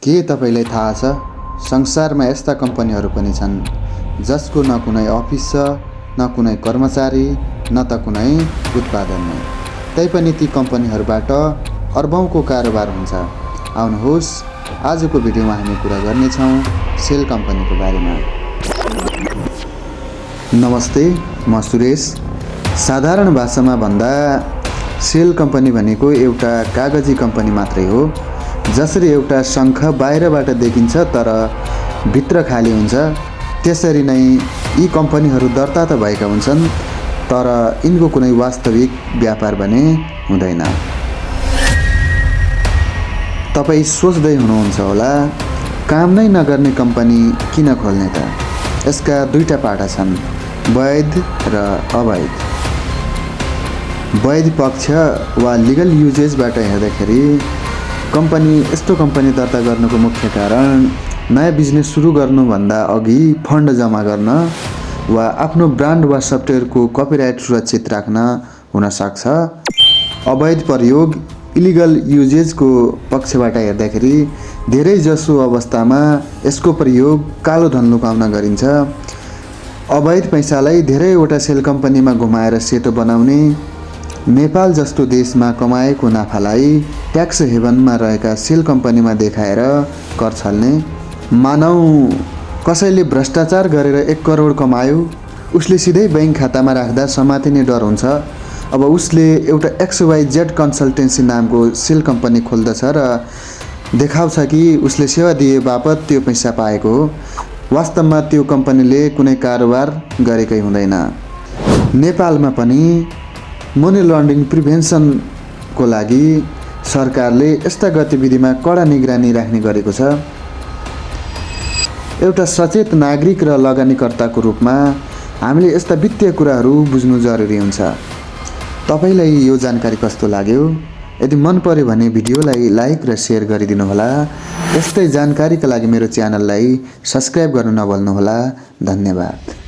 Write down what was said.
के तपाईलाई थाहा छ, संसारमा यस्ता कम्पनीहरू पनि छन् जसको न कुनै अफिस छ, न कुनै कर्मचारी, न त कुनै उत्पादन नै। तैपनि ती कम्पनीहरूबाट अर्बौंको कारोबार हुन्छ। आउनुहोस्, आजको भिडियोमा हामी कुरा गर्नेछौँ सेल कम्पनीको बारेमा। नमस्ते, म सुरेश। साधारण भाषामा भन्दा सेल कम्पनी भनेको एउटा कागजी कम्पनी मात्रै हो। जसरी एउटा शङ्ख बाहिरबाट देखिन्छ तर भित्र खाली हुन्छ, त्यसरी नै यी कम्पनीहरू दर्ता त भएका हुन्छन् तर यिनको कुनै वास्तविक व्यापार भने हुँदैन। तपाईँ सोच्दै हुनुहुन्छ होला, काम नै नगर्ने कम्पनी किन खोल्ने त? यसका दुईटा पाटा छन्, वैध र अवैध। वैध पक्ष वा लिगल युजेसबाट हेर्दाखेरि यस्तो कम्पनी दर्ता गर्नुको मुख्य कारण नयाँ बिजनेस सुरु गर्नुभन्दा अघि फन्ड जम्मा गर्न वा आफ्नो ब्रान्ड वा सफ्टवेयरको कपिराइट सुरक्षित राख्न हुन सक्छ। अवैध प्रयोग इलिगल युजेसको पक्षबाट हेर्दाखेरि धेरै जसो अवस्थामा यसको प्रयोग कालो धन लुकाउन गरिन्छ। अवैध पैसालाई धेरैवटा सेल कम्पनीमा घुमाएर सेतो बनाउने, नेपाल जस्तो देशमा कमाएको नाफालाई ट्याक्स हेभनमा रहेका सेल कम्पनीमा देखाएर कर छल्ने। मानौ कसैले भ्रष्टाचार गरेर 1 करोड कमायो, उसले सिधै बैंक खातामा राख्दा समातिने डर हुन्छ। अब उसले एउटा XYZ कन्सल्टेन्सी नामको सेल कम्पनी खोल्दछ र देखाउँछ कि उसले सेवा दिए बापत त्यो पैसा पाएको हो। वास्तवमा त्यो कम्पनीले कुनै कारोबार गरेकै हुँदैन। नेपालमा पनि मनी लन्ड्रिङ प्रिभेन्सनको लागि सरकारले यस्ता गतिविधिमा कडा निगरानी राख्ने गरेको छ। एउटा सचेत नागरिक र लगानीकर्ताको रूपमा हामीले यस्ता वित्तीय कुराहरू बुझ्नु जरुरी हुन्छ। तपाईलाई यो जानकारी कस्तो लाग्यो? यदि मन पर्यो भने भिडियोलाई लाइक र सेयर गरिदिनुहोला। यस्तै जानकारीका लागि मेरो च्यानललाई सब्स्क्राइब गर्न नभुल्नुहोला। धन्यवाद।